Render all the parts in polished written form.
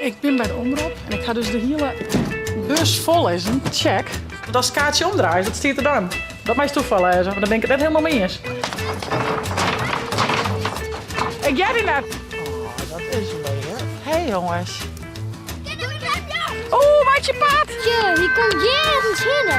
Ik bin by de Omrop en ik ha dus de hiele bus fol lizzen. Check. Want as it kaartsje omdraait, wat stiet der dan? Dat meist foarlêze, want dêr bin ik it net hielendal mei iens. Ik hear dy net. Oh, dat is leuk. Hey jonges. Oeh, meitsje paad! Tje, hy komt eargens hinne.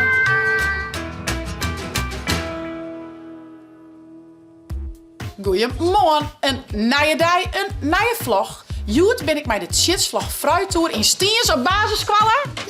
Goeiemoarn, in nije dei, in nije vlog. Hjoed bin ik mei de Tsjitsvlog Fruittoer yn Stiens op basisskoalle. De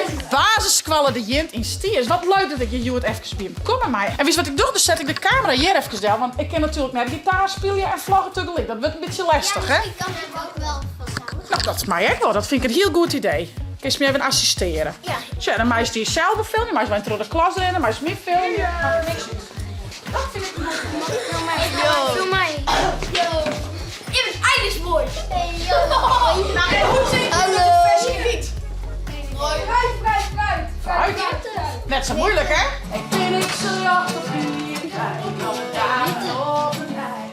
Jint! Basisskoalle De Jint yn Stiens. Wat leuk dat ik hjir hjoed efkes by jim komme mei. En witst wat ik doch? Dan set ik de kamera hjir efkes del, want ik kin natuerlik net gitaar spylje en vlogge tegelyk. Dat wurdt in bytsje lestich, hè? Ja, miskien kan ik ook wel fan samen. No, dat mei ek wol. Dat fyn ik in hiel goed idee. Kinst my even assistearje? Ja. Sjoch, dan meist dy sels filmje, meist wer troch de klas rinne, meist my filmje. Makket niks út. Dat fyn ik in goed idee. Film my. Yo. Ik ben eindelijk mooi. En hoe zit het met de versie wiet? Fruit, fruit, fruit. Fruit? Net sa moeilik, hè? Ik bin ik sljocht op hier, krijg alle dagen op een rij.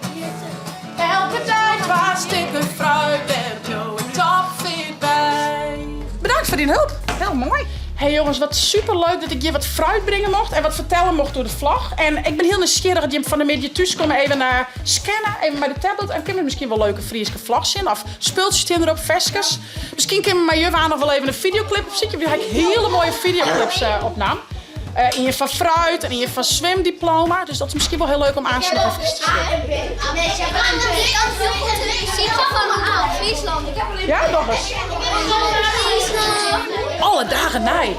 Elke dei twa stikken fruit, dêr bliuw ik topfit by. Bedankt foar dyn help, hiel moai. Hey jongens, wat super leuk dat ik hjir wat fruit bringe mocht en wat fertelle mocht oer de vlog. En ik bin hiel nijsgjirrich dat jim fan 'e middei thús komme even scanne, even mei de tablet. En kinne we miskien wol leuke Fryske vlogs sjen of spultsjes stean derop, ferskes. Miskien kinne we mei juf noch wol even in fideoklip opsykje, want dy ha ik hiele moaie fideoklips opnaam. Ien fan fruit en ien fan swimdiploma. Dus dat is miskien wol hiel leuk om aanst noch efkes te sjen. Ja, doch ris. Alle dagen nij.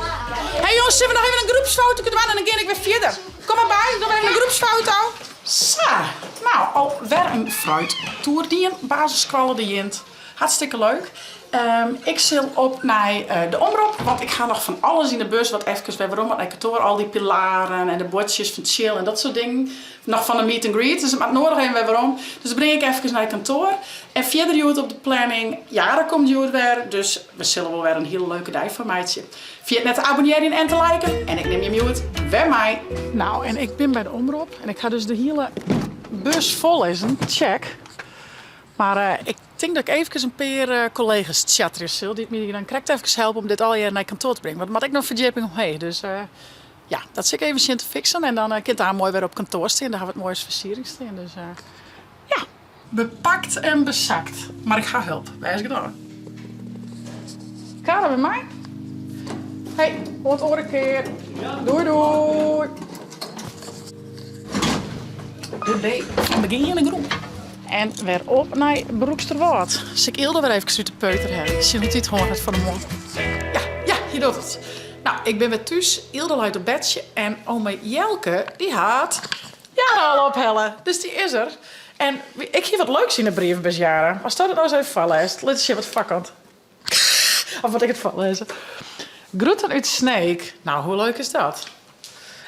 Hey jongens, sille we noch even in groepsfoto dwaan en dan gean ik wer fierder. Kom mar by, dogge we even in groepsfoto. Sa, no, alwer in fruittoer dien. Basisskoalle De Jint. Hartstikke leuk. Ik sil op nei de Omrop, want ik ha noch fan alles yn de bus wat efkes wer werom moat nei kantoar. Al dy pilaren en de buordsjes fan Tsjil en dat soart dingen. Noch fan de meet and greet, dus it moat noadich even wer werom. Dus dat bring ik efkes nei kantoar. En fierder hjoed op de planning, Jara komt hjoed wer, dus we sille wol wer in hiele leuke dei fan meitsje. Ferjit net te abonnearjen en te liken en ik nim jim hjoed wer mei. No, en ik bin by de Omrop en ik ha dus de hiele bus fol lizzen, check. Mar ik tink dat ik eefkes in pear kollega's tsjatterje sil, dy't my dan krekt efkes helpe om dit allegear nei kantoar te bringen. Want it moat ek noch ferdjipping omheech. Dus ja, dat sil ik even sjen te fiksen. En dan kin it daar moai wer op kantoar stean. Dêr ha we it moai as fersiering stean. Dus ja. Bepakt en besakt. Mar ik ha help. Wês genôch. Kara by my. Hey, oant oare kear. Doei doei. De B fan de giene grûn. En wer op nei Broeksterwâld. Sil ik Ilde wer efkes út de peuter helje. Sjen hoe't hy it hân hat fan 'e moarn. Ja, ja, hy docht it. No, ik bin wer thús. Ilde leit op bedsje en ome Jelke, dy hat Jara al ophelle. Dus dy is der. En ik hie wat leuks yn de brievenbus, Jara. Ast dat no ris even foarlêst. Lit sjen wat foarkant. Of moat ik it foarlêze? Groeten út Sneek. No, hoe leuk is dat?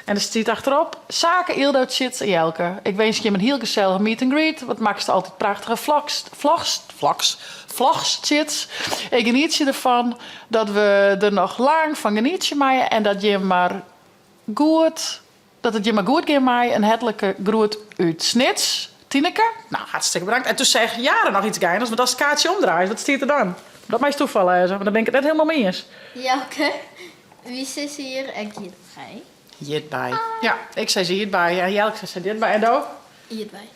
En der stiet achterop, Sake, Ildo, Tjits en Jelke. Ik winskje jim in hiel gesellige meet and greet. Wat makkest altyd prachtige vlogs, vlogs, vlogs, vlogs, Tjits. Ik genietsje derfan dat we der noch lang fan genietsje meie en dat jim mar goed, dat it jim mar goed gean mei. In hertlike groet út Snits, Tineke. No, hartstikke bedankt. En toen seach Jara noch iets geinigs, want ast it kaartsje omdraaist, wat stiet der dan? Dat meist do foarlêze, want dêr bin ik it net hielendal mei iens. Jelke, wy sizze hjir ek hjitby. Hjitby. Ja, ik sis ierdbei en Jelke sei ditby. En do? Ierdbei.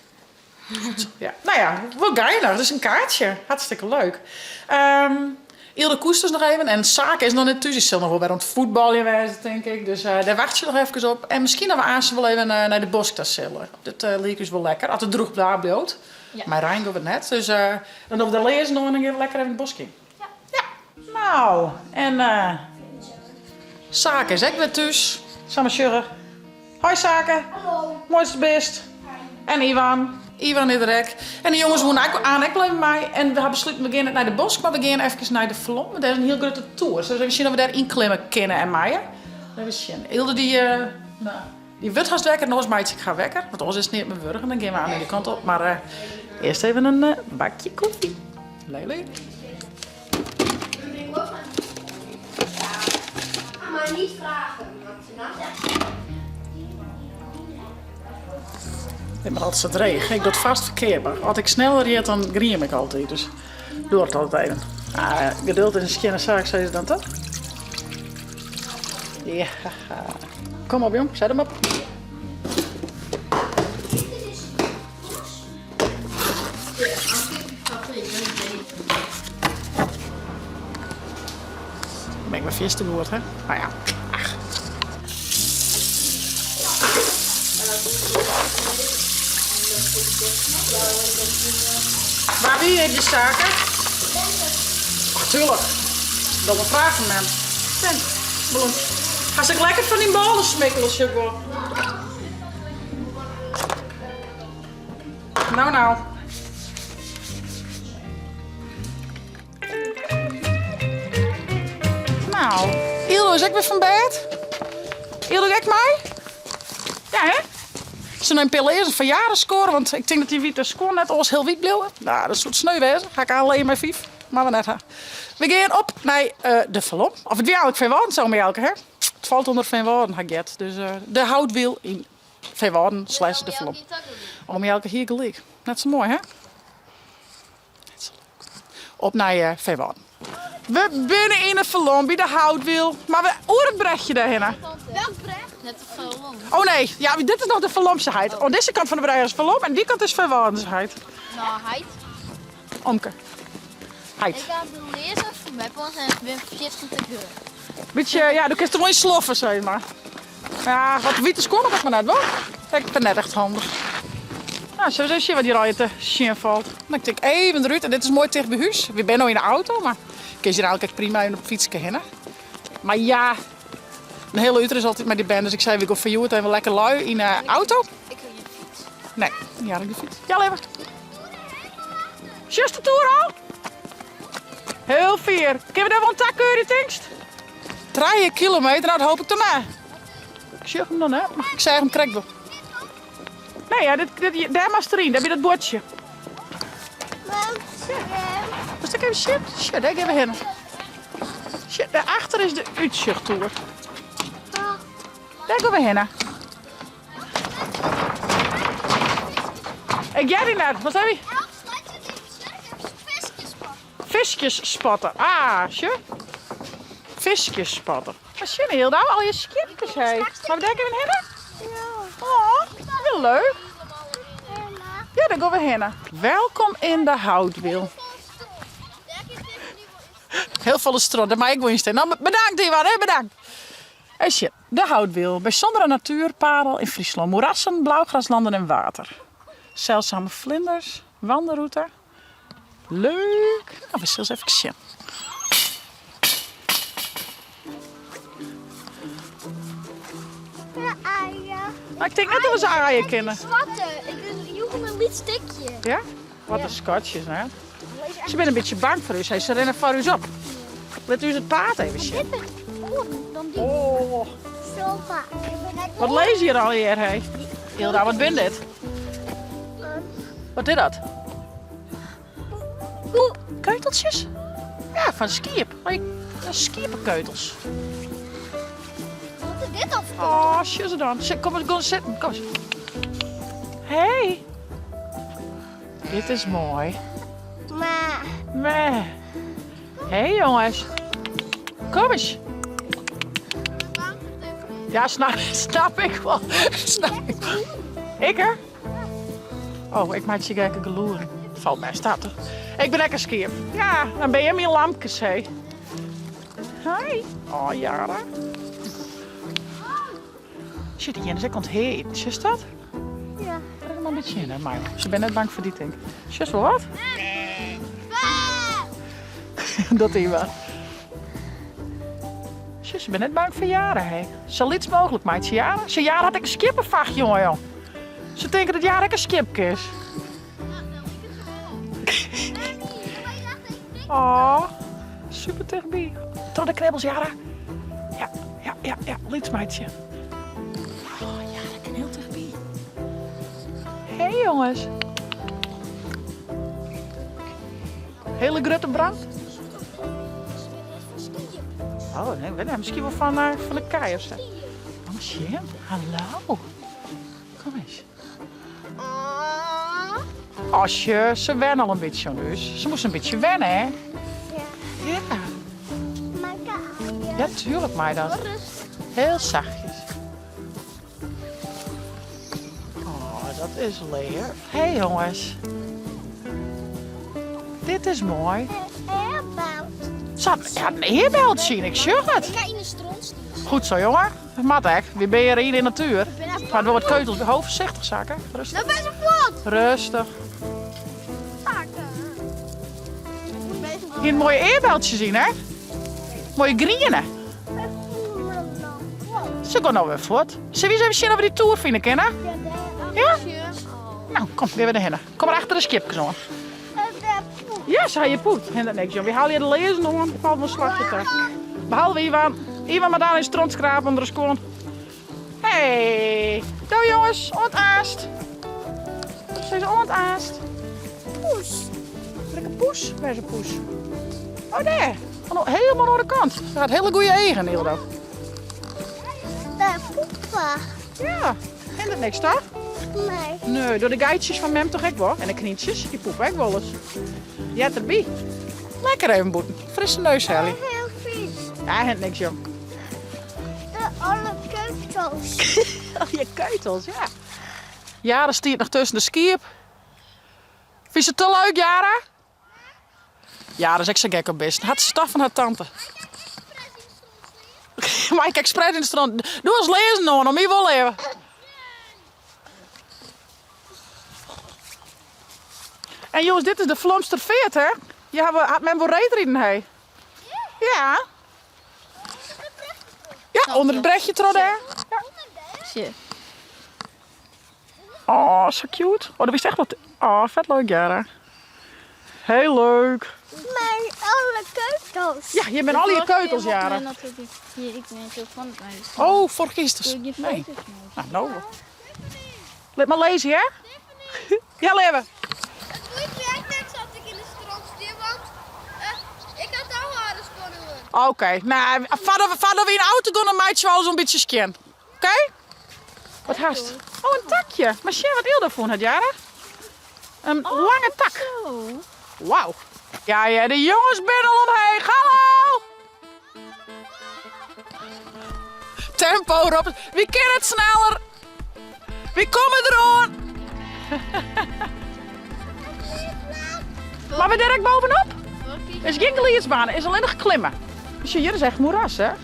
Ja, no ja, wol geinich. Dus in kaartsje. Hartstikke leuk. Ilde Koesters noch even en Sake is noch net thús. Dy sil noch wol wer oan it fuotbaljen wêze, tink ik. Dus dêr wachtsje we noch efkes op. En miskien dat we aanst wol even nei de bosk ta sille. Dat liek ús wol lekker, as it drûch waar bliuwt. Ja. Mei rein dogge we it net. Dus dan dogge we de learzen oan en gean we lekker even de bosk yn. Ja. Ja. No, en Sake is ek wer thús. Sa mar sjogge. Hoi Sake. Hallo. Moai datst der bist. En Iwan. Iwan is der ek. En de jonges woene ek aan ek wol even mei. En we ha besluten, we gean net nei de bosk, mar we gean efkes nei de Falom. Want dêr is in hiel grutte toer. Sille we even sjen of we dêr yn klimme kinne en meie. Even sjen. Ilde dy, no, dy wurdt hast wekker. En oars meitsje ik har wekker. Want oars is it neat mear wurdich. En dan gean we aan dy kant op. Mar earst even in bakje kofje. Lele. Maar niet vragen. Ik ben altyd sa dreech. Ik doch it fêst ferkeard, mar as ik sneller rit, dan griem ik altyd. Dus. Duorret altyd even. Ah, geduld is in skjinne saak, sizze se dan toch? Ja. Kom op jong, set him op. Ben ik wer fierste goed, hè? Nou ja, ach. Wa wie hjir de saken? Ach, tuurlijk. Domme fraach fan mem. Ben, bloem. Hast ek lekker fan dyn bôle smikkele, sjoch ik wol. Nou, nou. Nou, Ildo is ek wer fan bêd. Ildo ek mei? Ja, hè? Se neemt pille earst in foar skoren, want ik tink dat dy wite skuon net oars hiel wyt bliuwe. Nou, dat soe it sneu wêze. Ha ik alleen mei fyf. Mar we net ha. We gean op nei de Falom. Of it wie eigenlik Feanwâlden, sei my Elke, hè? It falt ûnder Feanwâlden, ha ik heard. Dus de Houtwiel yn Feanwâlden slash de Falom. Ommy Elke hie gelyk. Net sa moai, hè? Net sa leuk. Op nei Feanwâlden. We binne yn de Falom by de Houtwiel. Mar we oer it brechje dêrhinne. Welk brech? Net de Falom. Oh nee, ja, dit is noch de Falomse heid. Oan dizze kant fan de brêge is Falom en dy kant is Feanwâldense heid. No, heit. Omke. Heit. Ik ha de leaze fan Meppels en bin fierstente grut. Bytsje, ja, do kinst der wol yn sloffen, sis mar. Ja, wat wite skuon op ik mar net, wol. Ik bin net echt handich. Nou, sille we ris even sjen wat hjir allegear te sjen falt. Dan ik tink even derút en dit is moai ticht by hús. We binne no yn de auto, mar kinst hjir eigenlik ek prima even op de fytske hinne. Mar ja, in hiele útris altyd mei dy bern, dus ik sei we gean foar hjoed even lekker lui yn de auto. Ik ha gjin fyts. Nee, ja, ik de fyts. Ja, lever. Sjochst de toer al? Heel fier. Kinne we dêr wol in takeurje, tinkst? Trije kilometer, nou dat hoop ik toch net. Ik sjoch him noch net, mar ik seach him krekt wol. Nee, ja, dit, dit, dêr moatst deryn, dêr by dat buordsje. Moatst ek even sjen? Sjoch, dêr gean we hinne. Sjoch, dêrachter is de útsjochtoer. Dêr gean we hinne. Ik hear dy net. Wat sei dy? Fiskjes spotte. Ah, sjoch. Fiskjes spotte. Mar sjen Hilda, al je skiepkes hé. Moatte we dêr even hinne? Oh, wel leuk. Ja, dêr gean we hinne. Welkom in de Houtwiel. Hiel folle stront, dêr mei ik wol yn stean. No, bedankt Iwan, hè, bedankt. Hey, sjen, de Houtwiel, bysûndere natuerparel yn Fryslân. Moerassen, blaugraslanden en water. Seldsame vlinders, wandelrûte. Leuk! Nou, we sille ris efkes sjen. Maar ik tink net dat we se aaie kinne. Swatte, ik joech him in lyts stikje. Ja? Wat in skatjes, hè? Se binne in bytsje bang foar ús. Se rinne foar ús op. Lit ús it paad even sjen. Oh. Wat lizze hjir allegear, hé? Hilda, wat bin dit? Wat is dat? Keuteltsjes? Ja, fan skiep. Skieppekeutels. Wat is dit dan voor Oh, sjoch se dan. Kom eens, kom sitten. Kom eens. Hey. Dit is moai. Meh. Hey jonges. Kom eens. Ja, snap, snap ik wol. Snap ik wol. Ik hè? Oh, ik meitsje gekke gelûden. Falt bêst ta, toch? Ik bin ek in skiep. Ja, dan bin je myn lamkes, hé. Hi. Oh, Jara. Sjoch, dy is ek oan it hea iten. Sjochst dat? Ja. Rin mar in bytsje hinne, mar se binne net bang foar dy, tink. Sjochst wol wat? Dat die wat. Sjoch, se binne net bang foar Jara, hé. Sa lyts mooglik meitsje, Jara. Sjoch, Jara hat ek in skieppefacht, jonge, jong. Se tinke dat Jara ek in skiepke is. Oh, super tichtby. Troch de knibbels, Jara. Ja, ja, ja, ja, lyts meitsje. Oh, Jara kin hiel tichtby. Hey jonges. Hele grutte brand. Oh, nee, weet net, miskien wol fan, uh, fan de kij of sa. Oh, sjen. Hallo. Kom eens. Asje, se wenne al in bytsje oan ús. Se moast in bytsje wenne, hè? Ja. Ja. Mei ik aaie? Ja, tuurlijk mei dat. Heel zachtjes. Oh, dat is lear. Hey jongens. Dit is moai. Se hat in earbeltsje yn, ik sjoch it. Ik ga yn de stront staan. Goed zo, jongen. Dat moat ek. Wy binne hjir yn de natuer. Maar wol wat keutels. Ho foarsichtich, Sakke. Rêstich. Nou ben ze vlot. Rêstich. Hier moaie earbeltsjes yn, hè? Moaie griene. Se gean no wer fuort. Sille we ris even sjen oft we dy toer fine kinne? Ja? Nou, kom, gean we derhinne. Kom mar achter de skiepkes oan. Ja, se ha hjir poept. Hinderet niks, jong. Wy helje de learzen oan. Falt wol in slachje ta. Behalve Iwan. Iwan moat dan yn stront skrape ûnder de skuon. Hey. Do jonges, oant aanst. Se is oant aanst. Poes. Lekker poes. Wêr is de poes? Oh, dêr. Helemaal oan de kant. Se hat hiele goede eagen, Hildo. Daar poepen. Ja, hinderet niks, toch? Nee. Nee, door de geitjes fan mem toch ek wol? En de knyntsjes, dy poepe ek wolris. Heart derby. Lekker even bûten. Frisse neus helje. Heel vies. Ja, hinderet niks, jong. De alle keutels. Al je keutels, ja. Jara stiet noch tusken de skiep. Fynst it te leuk, Jara? Jara is ek sa gek op bisten. Hat se toch fan har tante. Mei ik ekspres yn de stront. Doe ris learzen oan, om my wol even. En jongens, dit is de Flomster Feart, hè? Hjir hawwe, hat men wol reedriden, hè? Ja. Ja, ûnder it brechje troch dêr. Ja. Oh, zo cute. Oh, dat wist echt wat. Oh, vet leuk, Jara. Heel leuk. Maar alle keutels. Ja, hier ben al je keutels, Jara. Hier, ik ben telefoon kwijt. Oh, vorige keer is het. Nee. Nou, nou. Laat maar lezen, hè? Ja, leven. Het boeit me echt niks als ik in de stront sta, want uh, ik had al harde schoenen. Oké, okay. nou, vader we in de auto gaan, dan maak je wel zo'n beetje skin. Oké? Okay? Wat haast? Oh, een takje. Maar sjen wat Ilda fûn hat, Jara. Een lange tak. Wauw. Ja, ja, de jongens binne al omheech. Hallo! Tempo, Rob. Wie kin it sneller? Wy komme deroan. Mar we dêr ek bovenop? Is gjin glydbaan, is allinnich klimme. Sjoch, hjir is echt moeras, hè? Ja,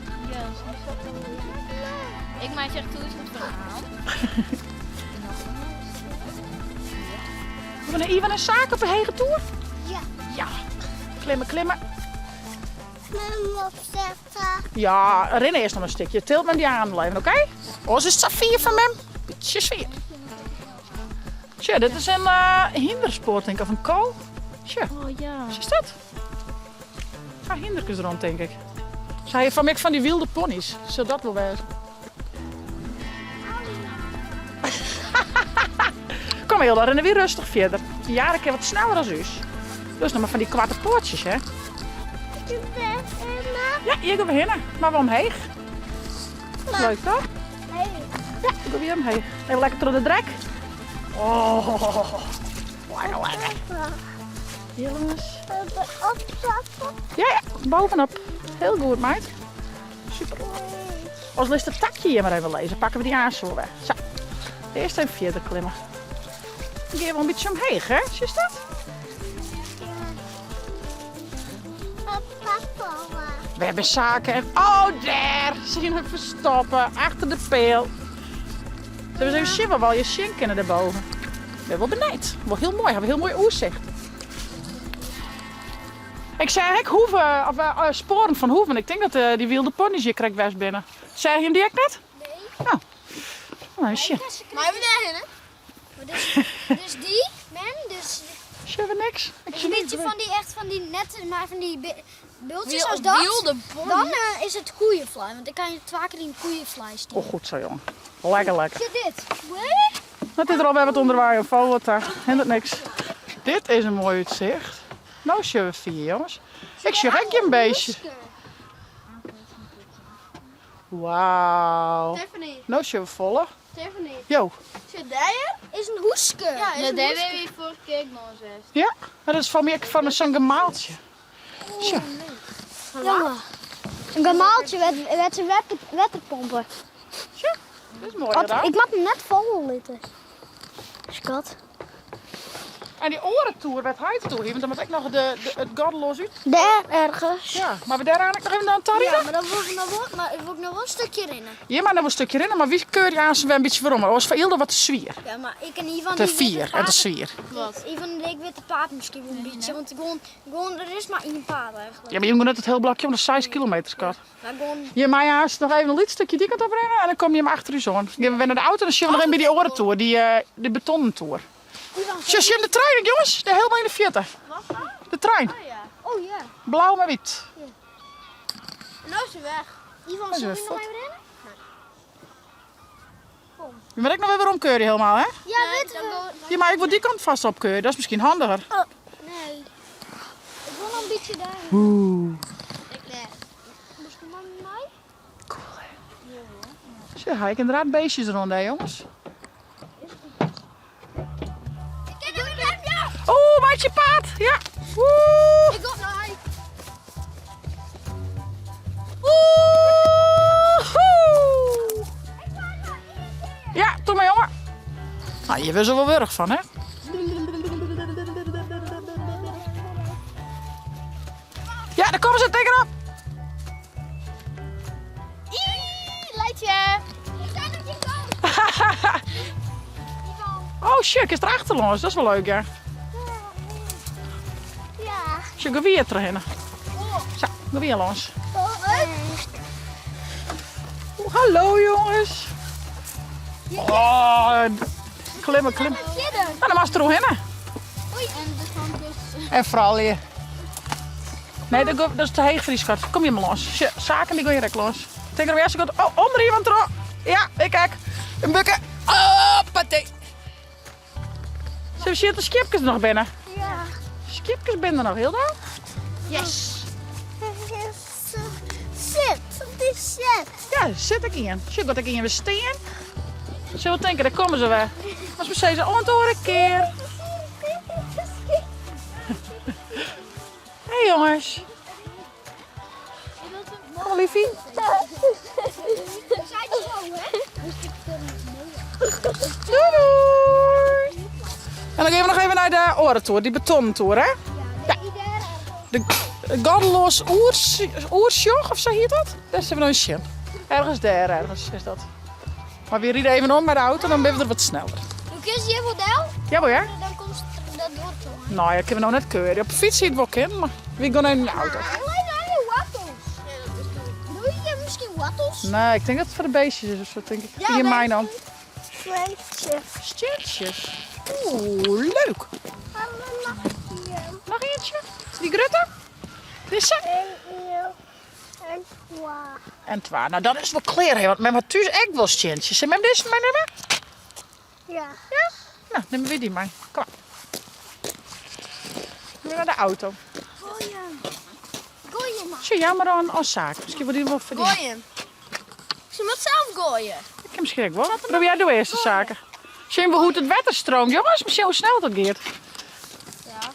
ik maak echt toe is het verhaal. We hebben Ivan en Saak op de hege toer? Ja. Ja. Klimmen, klimmen. Mem opzetten. Ja, rennen eerst nog een stukje. Tilt met die aan blijven, oké? Oh, is het Safir van mem? Beetje sfeer. Tja, dit is een uh, hinderspoor, denk ik, of een ko. Tja, oh, ja. Wat is dat? Ga hinderkes rond, denk ik. Zei je van ik van die wilde ponies? Zal dat wel wezen? Kom heel, dan rennen we weer rustig verder. Die jaren keer wat sneller als u. Dus nog maar van die kwarte poortjes, hè? Ja, hier gaan we heen. Maar we omheeg. Leuk toch? Ja, ik ga weer omheeg. Even lekker door de drek. Oh, lekker, lekker. Jongens. Ja, ja, bovenop. Heel goed, meid. Super. Als list het takje hier maar even lezen, pakken we die aansel weg. Zo. Eerst even verder klimmen. Dan gaan we een beetje omheeg, hè? Zie je dat? We hebben zaken en... Oh, daar! Zien we verstoppen. Achter de peel. Zullen we eens even zien waar we al je zin kunnen daarboven? Ik ben wel benieuwd. Wel heel mooi. Hebben we heel mooi oerzicht. Ik zei ik hoeven, of, uh, sporen van hoeven. Ik denk dat uh, die wilde ponies hier krijgt best binnen. Zei je hem direct net? Nee. Oh. Nou, shit. Maar we daarheen, hè? Dus, dus die, man, dus... Zie we niks? Ik Een zie niks. beetje van die, echt van die nette, maar van die bultjes Wil- als dat. wilde pony. Dan is het koeienvlaai, want dan kan je het vaker in koeienvlaai steken. Oh, goed zo, jongen. Lekker, lekker. Zie dit. Wat? Dat is er alweer wat onderwaai of wat daar. Hindert niks. Dit is een mooi uitzicht. Nou, zien we vier, jongens. Ik zie ook een beestje. Wauw. Tiffany. Nou, zien we volle. Stephanie. Jo. Zit daar? Is in hûske. Ja, is Ja, een daar hoeske. ben we vorige keer ook nog eens geweest. Ja, maar dat is van meer van zo'n gemaaltje. Tja, Jongen. Een gemaaltje met, met zijn wetterpompen. tja, dat is mooi Wat, hè? ik mag hem net vol litten. Schat. En die orentoer werd hij toe hier, want dan moet ik nog de, de, het gordel los uit. Daar ergens. Ja, maar we daar eigenlijk nog even aan het tarien. Ja, maar dan wil ik nog wel, maar wil ik nog wel een stukje rennen. Ja, maar dan een stukje rennen, maar wie keur je aan ze weer een beetje waarom? Was van Ilde wat te zwier. Ja, maar ik en Ivan Te die vier witte en te paard- zwier. Wat? Ivan en ik witte paard misschien wel een beetje, want gewoon, gewoon, er is maar één paard eigenlijk. Ja, maar je moet net het hele blokje om de 6 kilometer, schat. Maar gewoon, Je mij haast nog even een liet stukje die kant oprennen en dan kom je hem achter u zo. Je bent naar de auto en dan zien we nog even bij die orentoer, die, eh die betonnen toer. Ivan, Zie je de trein, jongens? De helemaal in de vierte. De trein. oh ja. Blauw met wit. Nou is ze weg. Ivan, is zullen weer we nog fot. even rennen? Je moet ik nog weer omkeuren helemaal, hè? Ja, weten we. Ja, maar ik wil die kant vast opkeuren. Dat is misschien handiger. Oh, nee. Ik wil nog een beetje daar. Oeh. Ik nee. Moest je maar met mij? Cool, hè? Zo, ga ik inderdaad beestjes rond, hè, jongens? Ik doe het ja. Oeh, maatje paard. Ja. Oeh. Ik ga naar hij. Oeh. Ja, doe maar, jongen. Nou, je was er wel wurg van, hè? Ja, daar komen ze tegenop. Leidje! Ik zei dat je kan. Oh, shit, is er achterlangs. Dat is wel leuk, ja. Ja. Zo, ga weer terug. Zo, ga weer langs. Oeh, hallo, jongens. Oh, klimmen, klimmen. Verder. Nou, dan was het er heen. En de kant En vooral hier. Nee, dat, dat is te heeg voor die schat. Kom je maar los. Tje, Zaken die ga je los. Tegen de eerste kant. Oh, onder iemand erop. Ja, ik kijk. Een bukken. Oh, paté. Ze zitten skipjes nog binnen. Ja. Skipjes binnen nog, heel dan. Yes. Zit. Het is zit. Ja, zit ik in. Zit wat ik in we steen. Zullen we denken, daar komen ze weer. Maar ze zeggen ze een keer. Hé hey, jongens. Kom liefie. Zij zo, hè? Doei doei. En dan gaan we nog even naar de orentoer, die betontoer, hè? Ja. De Goddeloos Oers, Oersjoch, of zo heet dat? Daar zitten we nog een shin. Ergens daar, ergens is dat. Maar we rijden even om met de auto, dan ben we er wat sneller. Hoe kun je model? Ja, hoor, ja? Dan komt dat door toch? Nou ja, ik heb nou net keuren. Op de fiets zie je het wel in, maar we gaan in de auto. Alleen aan je wattels. Doe je misschien wattels? Nee, ik denk dat het voor de beestjes is of zo, denk ik. Ja, Hier nee. mij dan. Zweetje. Stjertjes. Oeh, leuk. Nog eentje? Die grutte? Deze? En twa. En twa. Nou, dat is wel kleer, hè, want mijn had thuis echt wel stjertjes. En met deze meenemen? Ja. Ja? Nou, neem weer die mee. Kom maar. Weer naar de auto. Gooien. Gooien maar. Zie jammer aan als zaak. Misschien wordt die wel verdiend. Gooien. Ze moet zelf gooien. Ik heb misschien ook wel. Probeer jij de eerste zaken. Zien we hoe het water stroomt, jongens? Misschien hoe snel dat gaat. Ja.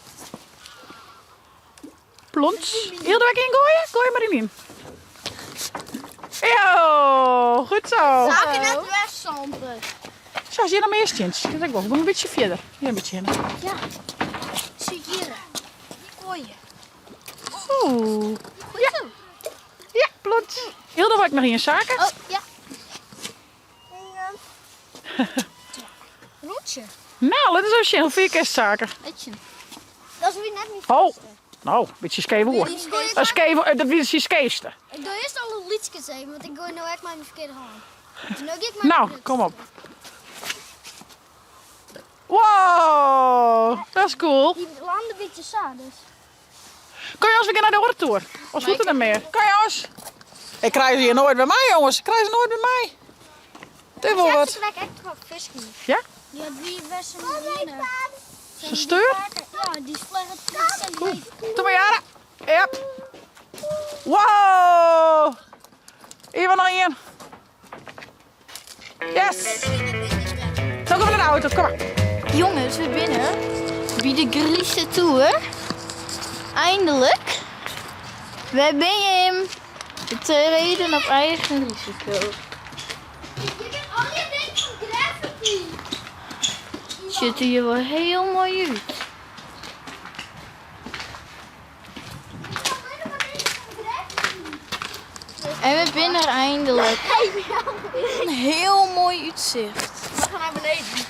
Plons. Heel de weg ingooien? Gooi maar in. Yo, goed zo. Zou ik net wegzampen? Zo, zie je nog meer steentjes? Dat ik wel. Ik een beetje verder. Hier een beetje heen. Ja. Zie hier. Gooien. Oeh. Ja. Ja, plons. Heel de weg nog in zaken. Oh, ja. Rotje. Nou, dat is ook zien. Vier keer zaken. Beetje. Dat is weer net niet Oh. Nou, een beetje scheef hoor. Dat is scheef, eh, dat is die skeefste. Ik doe eerst alle liedjes even, want ik gooi nou echt maar in de verkeerde hand. Dus nu ga ik maar Nou, kom op. Wow, dat is cool. Die landen een beetje saai, dus. Kun je als we gaan naar de Ortour? Of moet het er meer? Kan je als? Ik krijg ze hier nooit bij mij, jongens. Ik krijg ze nooit bij mij. Dit wil wat. Ik echt wat visje. Ja? Ja, die was een Zo'n steur? Ja, die vliegen het Cool. Doe maar, Jara. Ja. Wow. Hier nog één. Yes! No gean we nei de auto, kom mar. Jongens, we binne by de Grize Toer. Eindelijk. Wêr bin jim? Betreden op eigen risiko. Je bent al je dingen van graffiti. Sjocht der hjir wol hiel moai út. En we binne der eindelijk. In hiel moai útsicht. We gaan naar beneden.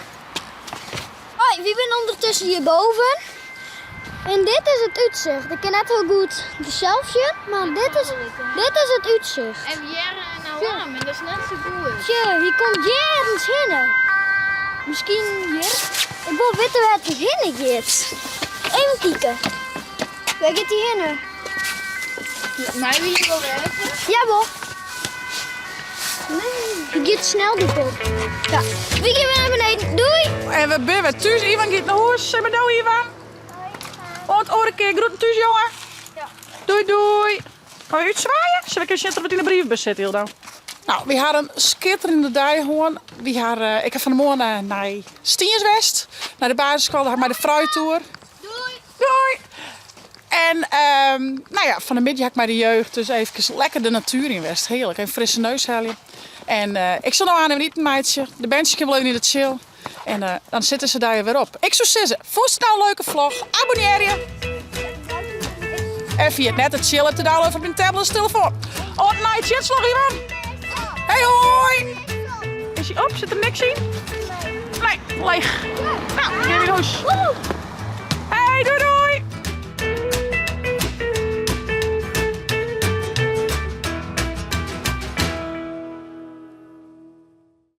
Hoi, we zijn ondertussen hierboven. En dit is het uitzicht. Ik kan net heel goed zelf zien, maar dit is, dit is het uitzicht. En we hearre in alarm en dat is net sa goed. Tje, hier komt ergens hinne. Misschien hier. Ik wil weten waar het hinne gaat. Even kijken. Waar gaat die hinne? Meie we hjir wol wêze? Jawel. Nee, die gaat snel die kop. Ja, we gaan weer naar beneden. Doei! En we binne wer thús. Ivan giet nei hûs. Sis mar doei, Ivan. Oant oare kear. Groeten thús, jonge. Ja. Doei, doei. Meie we útswaaie? Sil ik even sjen oft it yn de briefbus sit, Hildo? No, wy ha in skitterjende dei hân. Wy ha, eh, ik ha fan 'e moarn eh, nei Stiens west, nei de basisskoalle, ha mei de fruittoer. Doei! Doei! En ehm, no ja, fan 'e middei ha ik mei de jeugd dus eefkes lekker de natuer yn west. Hearlik, even frisse neus helje. En eh, ik sil no aanst even iten meitsje. De berntsjes kinne wol even yn de chill. En eh, dan sit dizze dei der wer op. Ik soe sizze, fûnst it no in leuke vlog? Abonnearje! En ferjit net de chill app te downloaden op dyn tablet of telefoan. Oant nije tsjinslach, Ivan! Hey hoi! Is hy op? Sit der niks yn? Nee, leech. No, gean wer nei hûs. Hey, doei doei!